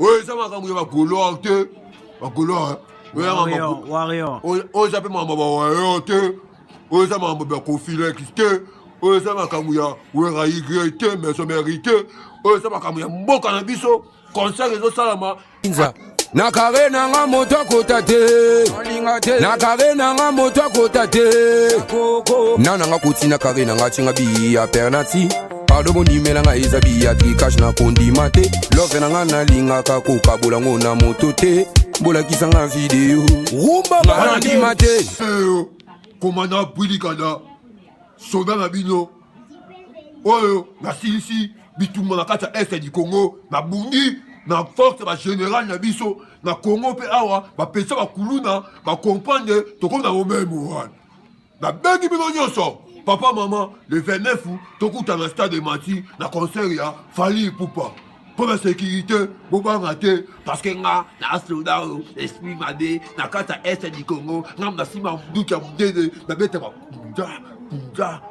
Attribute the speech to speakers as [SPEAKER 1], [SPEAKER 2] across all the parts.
[SPEAKER 1] Oyo eza makambo ya bagoloir te, bagoloir. Oyo eza mpe makambo ya bawayo te, oyo eza makambo ya kofilex te, oyo eza makambo ya wera y te, maison mère te, oyo eza makambo ya mboka na biso. Concert ezosalama.
[SPEAKER 2] Na kare na nga moto akota te, na kare na nga moto akota te. Na nanga koti na kare na nga tinga biya pernati. Pardon, bondimela nga, eza biya tricage, na kondima te. Love na nga nalingaka kokabola ngo na moto te. Bolakisa nga video
[SPEAKER 1] rumba,
[SPEAKER 2] nga nandima te.
[SPEAKER 1] Komanda Bwilikanda, soda na bino oyo nasilisi bitumba na kati ya Est du Congo, nabungi na force bagénéral na biso na Congo. Mpe awa bapesa bakuluna bacomprendre, tokomi na momeme wana. Nabengi bino nyonso, papa, mama, le 29 tokutana Stade des Martyrs na concert ya Fally Ipupa. Mpo na sécurité, bobanga te, parce que nga na soda oyo esprit mabe na kati ya Est du Congo. Nga na nsima nduki ya monene, nabeta bapunza punza,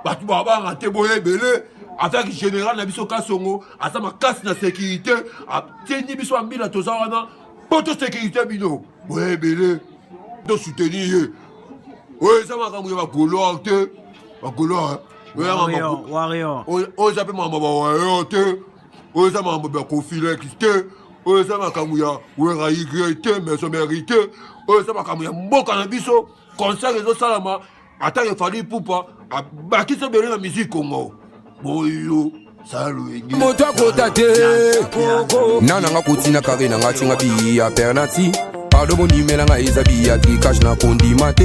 [SPEAKER 1] bato babanga te. Boye ebele avec général na biso Kasongo, aza makasi na sécurité, atindi biso ambila, toza wana mpo tosécurité bino. Boye ebele, tosoutenir ye. Oyo eza makambo ya bagoloir te, bagoloir. Oyo eza mpe makambo ya bawayo te, oyo eza makambo ya kofilex te, oyo eza makambo ya wera y te, maison mère te, oyo eza makambo ya mboka na biso. Concert ezosalama ata Fally Ipupa abakisi ebele na musique Congo. Boyo sala loyenge.
[SPEAKER 2] Moto akota te. Na nanga koti na kare na nga tinga biya pernati. Pardon, bondimela nga, eza biya tricage, na kondima te.